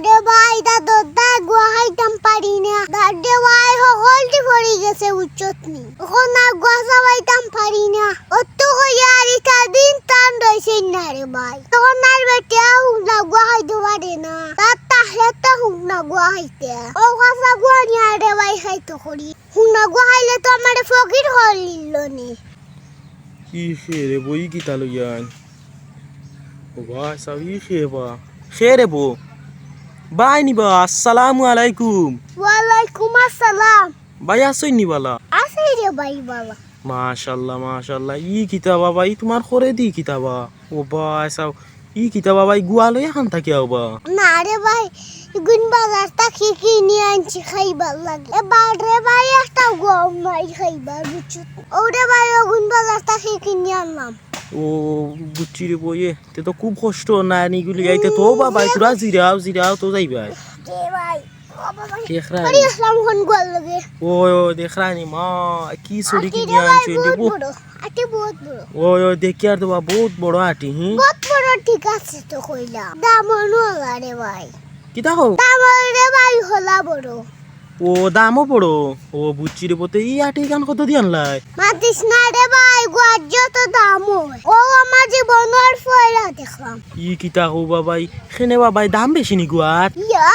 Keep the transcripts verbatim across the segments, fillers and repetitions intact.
রে ভাই, দাঁতর দায় গুয়া খাইতাম পারি না। দাঁত রে ভাই, হকলটি পড়ি গেছে, বুঝছত নি? অখন আর গুয়া চাবাইতাম পারি না। অত কইয়া আর ইতা দিন টান রইছে না রে ভাই। তখন আর বেটিয়ে হুকনা গুয়া খাইতো পারে না। তার তাহলে তো হুকনা গুয়া খাইতে। অউ কাঁচা গুয়া নিয়া রে ভাই খাইতো করি। হুকনা গুয়া খাইলে তো আমারে ফকির করিলিলো নি। ই খে রে বো, ই কিতা লইয়া আইন? ও বা, চাও, ই খে বা। খে রে বো। বাই নি বা, আসসালামু আলাইকুম। ওয়ালাইকুম আসসালাম। বাই, আছইন নি বালা? আছি রে ভাই বালা। মাশাআল্লাহ, মাশাআল্লাহ। ই কিতা বা ভাই, তুমার খরে দি কিতা বা? ও বা, চাও, ই কিতা বা ভাই, গুয়া লইয়া কান থাকিয়া ও বা? না রে ভাই, ইগুন বাজার থাকি কিনি আনছি খাইবার লাগি। এবার রে ভাই, একটা গুয়াও নাই খাইবার, বুঝছো? ও রে ভাই, অগুন বাজার থাকি কিনি আনলাম। ও, বুঝছি রে বো, এ, তে তো খুব কষ্ট না নি ইগুলি আইতে। তো বা ভাই, তোরা জিরাও, জিরাও, তো যাইবায়। রে ভাই, ও বাবা। দেখরা আরে নি। আসলাম অখন গুয়ার লগে। ও, ও, দেখরা নি মা, কি ছড়ি আটি কিনি রে ভাই, আনছো রে বহুত বো। বড়। আটি বহুত বড়। ও, ও, দেখিয়ার তো বা, বহুত বড় আটি, হি? বহুত বড়, ঠিক আছে তো কইলাম। দাম অনু রে ভাই। কিতা কও? দাম রে ভাই, হলা বড়। ও, দামও বড়। ও, বুঝছি রে বো, তে ই আটি ইখান কত দি আনলায়? মাতিস না রে ভাই, গুয়ার যত দাম অয়। ও আমার জীবনর পয়লা দেখলাম। ই কিতা কও বা ভাই, কেনে বা ভাই দাম বেশি নি গুয়ার? ইয়া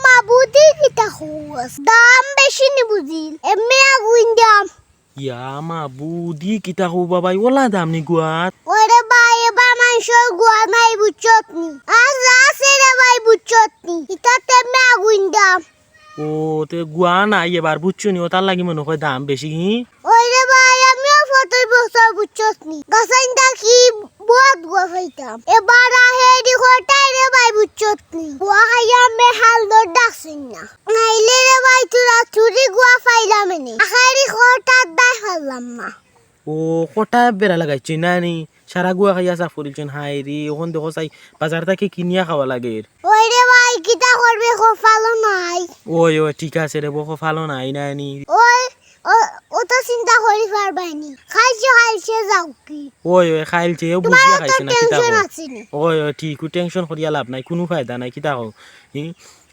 মাবুদি কিতা কস? দাম বেশি নি বুঝিল? এমনে আগুন দাম। ইয়া মাবুদি কিতা কও বা ভাই, ওলা দাম নি গুয়ার? ওরে ভাই, এবার মানষর গুয়া নাই বুঝছত নি। আর যা আছে রে ভাই বুঝছত নি। ইতাতে এমনে আগুন দাম। ও, তে গুয়া নাই এবার বুঝছো নি, অতার লাগি মনো কয় দাম বেশি, হি? ওই রে ভাই, আমিও ফতই বছর বুঝছত নি। গাছাইন থাকি বহুত গুয়া খাইতাম। এবার আহেরি কটাই রে ভাই বুঝছত নি। গুয়া খাইয়া আমি হাল দর ডাকছইন না। নাইলে রে ভাই, তোরা চুরি গুয়া পাইলাম এনে। আহেরি কটার দায় পারলাম না। ও, কটা বেড়া লাগাইছে না নি? সারা গুয়া খাইয়া সাফ করিলছেন, হায় রে, অখন দেখো চাই, বাজার থাকি কিনিয়া খাওয়া লাগের। ওই রে ভাই, কিতা করবে, কপালও নাই। ওই, ওই, ঠিক আছে রে বো, কপালও নাই, নাই নি। ওই, ও, অত চিন্তা করি পারবায় নি। খাইছে, খাইছে, যাউক্কি। ওই, ওই, খাইলছে, ও তোমার বুঝিয়া অত খাইছে না, কিতা tension কও? আছে নি। ওই, ওই, ঠিক, ও tension করিয়া লাভ নাই, কুনু ফায়দা নাই, কিতা কও? হি?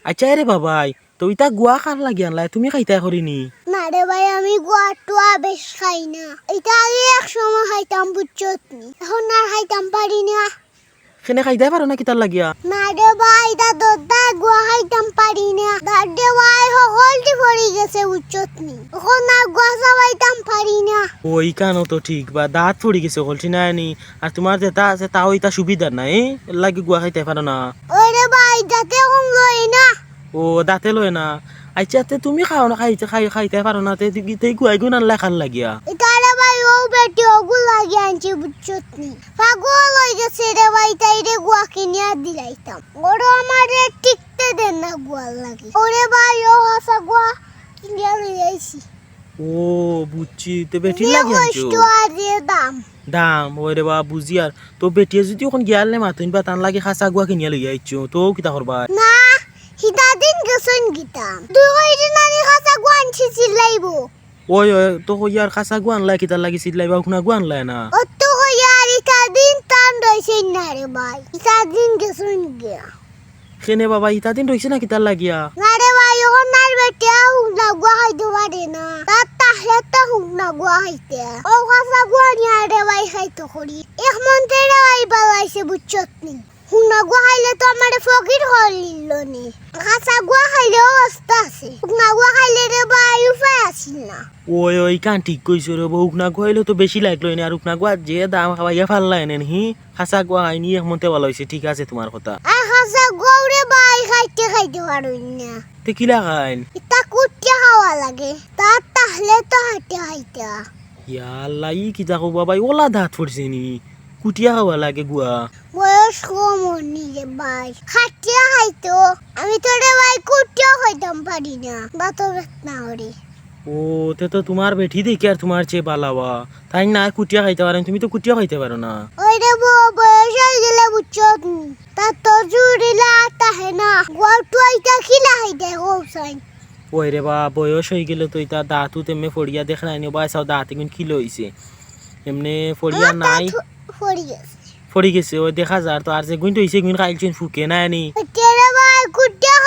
আচ্ছা রে বাবাই, তো ইতা গুয়া কার লাগি আনলায়? তুমি খাইতায় করি নি? না রে ভাই, আমি গুয়া টুয়া বেশ খাই না। ইতা আগে এক সময় খাইতাম, বুঝছত নি? অখন আর খাইতাম পারি না। কেনে খাইতায় পারো না কিতার লাগিয়া? না রে ভাই, দাঁতর দায় গুয়া খাইতাম পারি না। দাঁত রে ভাই, হকলটি পড়ি গেছে, বুঝছত নি? অখন আর গুয়া চাবাইতাম পারি না। ও, ইখানও তো ঠিক, বা দাঁত পড়ি গেছে, হকলটি নাই নি। আর তুমার যেতা আছে, তাও ইতা সুবিধার না, এর লাগি গুয়া খাইতায় পারো না। ওই রে ভাই, দাঁতে অখন লয় না। ও, দাঁতে লয় না। আচ্ছা, তে তুমি খাও না, খাইতে, খাই-, খাইতায় পারো না, তে, তে, তে গুয়াইগুন আনলায় কার লাগিয়া? ইতা রে ভাই, অউ বেটি অগুর লাগি আনছি, বুঝছত নি? পাগল অই গেছে রে ভাই, তাইরে গুয়া কিনিয়া দিলাইতাম। ওরা আমারে টিকতে দেন না গুয়ার লাগি। ওরে ভাই, অউ হাছা গুয়া কিনিয়া লই আইছি। ও, বুঝছি। তে বেটির যে লাগি আনছো? কষ্ট আর যে দাম। দাম, ওই রে বা, বুঝিয়ার। তো বেটিয়ে যুদি অখন গিয়ালে মাতইন বা তান লাগি খাসা গুয়া কিনিয়া লইয়া আইছো, তো কিতা করবা? না, হিতা দিন গেছইন কিতা? দুই কয়দিন আনি খাসা গুয়া আনছি চিল্লাইবো। ওই, ওই, তো কইয়ার খাসা গুয়া আনলায় কিতার লাগি চিল্লাইবা, উখনা গুয়া আনলায় না? অত কইয়ার ইতা দিন টান রইছইন না রে ভাই, ইতা দিন গেছইন গিয়া। কেনে বাবা, ইতা দিন রইছে না কিতার লাগিয়া? না রে ভাই, অখন আর বেটিয়ে উখনা গুয়া খাইতো পারে না। তার তাহলে তো উখনা গুয়া খাইতে। অউ খাসা গুয়া নিয়া রে ভাই খাইতো করি। এক মন্ত্রে রে ভাই বালাইছে, বুঝছত নি? উখনা গুয়া খাইলে তো আমারে ফকির করিলিলো নি। খাসা গুয়া খাইলেও অবস্থা আছে। উখনা গুয়া খাইলে রে ভাই উপায় আছিল না। ওই, ওই, ইখান ঠিক কইছো রে বো, উখনা গুয়া অইলে তো বেশি লাগলো নে, আর উখনা গুয়ার যে দাম খাওয়াইয়া ফাল্লায় নে, হি? খাসা গুয়া খাইনি এক মন্ত্রে বালা অইছে, ঠিক আছে তুমার কথা। আর খাসা গুয়াও রে ভাই খাইতে খাইতে পারইন না। তে কিলা খাইন? ইতা কুটিয়া খাওয়া লাগে, তার তাহলে তো খাইতে খাইতে। ইয়া আল্লাহ, ই কিতা কও বাবা, ওলা দাঁত পড়ছে নি? কুটিয়া খাওয়া লাগে গুয়া। বয়স কম অয়নি রে ভাই, খাটিয়া খাইতো। আমি তো রে ভাই কুটিয়া খাইতাম পারি না, দাঁতো বেদনা করে। ও, তে তো তুমার বেটি দেখি আর তুমার চেয়ে বালা বা। তাইন না কুটিয়া খাইতে পারেন, তুমি তো কুটিয়া খাইতে পারো না। ওই রে বো, বয়স অই গেলে বুঝছত নি, তার তো জুড়িলা তাহে না। গুয়াউটু আইতা কিলা খাইতে কও চাইন। ওই রে বা, বয়স অই গেলে তো ইতা দাঁতও তেমনে ফড়িয়া দেখরায় নি, বা চাও দাঁত এগুন কিলা অইছে। এমনে ফড়িয়া আমার নাই। দাঁত ফড়ি গেছে। ফড়ি গেছে, ওই দেখা যার তো, আর যেগুন রইছে এগুন খাইলছইন ফুকে না নি। ওই রে ভাই, কুটিয়া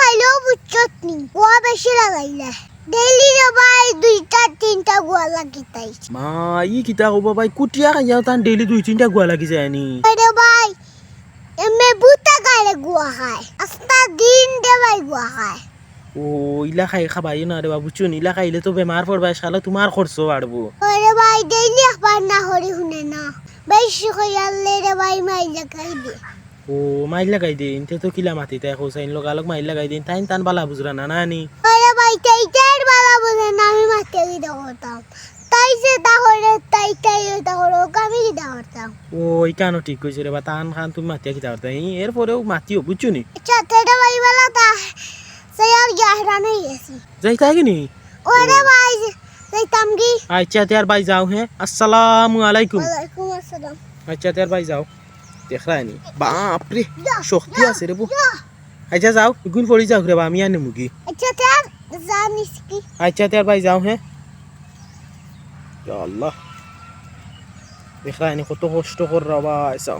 বেশি লাগাইলে। ডেইলি রে ভাই দুইটা তিনটা গুয়া লাগি তাই। মা, ই কিতা কও বা ভাই, কুটিয়া খাইয়াও তান ডেইলি দুই তিনটা গুয়া লাগি যায় নি? আরে ভাই, এমনে বুতা গালে গুয়া খায়। আস্তা দিন রে ভাই গুয়া খায়। ও, ইলা খাই খাবাইও না রে বা, বুঝছো নি? ইলা খাইলে তো বেমার পড়বায়, শালা তুমার খরচ বাড়বো। আরে ভাই, ডেইলি একবার না করি হুনে না। বেশি কইয়ারলে রে ভাই মাইর লাগাই দে। ও, মাইর লাগাই দেইন, তে তো কিলা মাতিতায় কও চাইন, লগালগ মাইর লাগাই দেইন, তাইন তান বালা বুঝরা না, না নি? আরে ভাই, তাই তাইর বালা বুঝে না, আমি মাতিয়া কিতা করতাম? তাই যেতা করে, তাই তাই যেতা করে, ওকে আমি কিতা করতাম? ও, ইখানও ঠিক কইছো রে বা, তান খান তুমি মাতিয়া কিতা করতায়? ই, এরপরেও মাতিও, বুঝছো নি? আচ্ছা, তে রে ভাই বালা তা, সে আর গিয়া হেরান অই গেছি। যাইতায় কি নি? ওরে ভাই, যাইতাম কি? আচ্ছা, তে আর ভাই যাও, হ্যাঁ? আসসালামু আলাইকুম। ওয়ালাইকুম আসসালাম। আচ্ছা, তে আর ভাই যাও। দেখরায় নি? বাপ রে, ইয়া, শক্তি ইয়া, আছে রে বো। ইয়া। আচ্ছা যাও, ইগুন পড়ি যাও রে বা, আমি আনিমুগি। আচ্ছা, তে আর জানিস কি? আচ্ছা, তে আর ভাই যাও, হ্যাঁ? ইয়া আল্লাহ। দেখরায় নি কত কষ্ট কররা বা, চাও।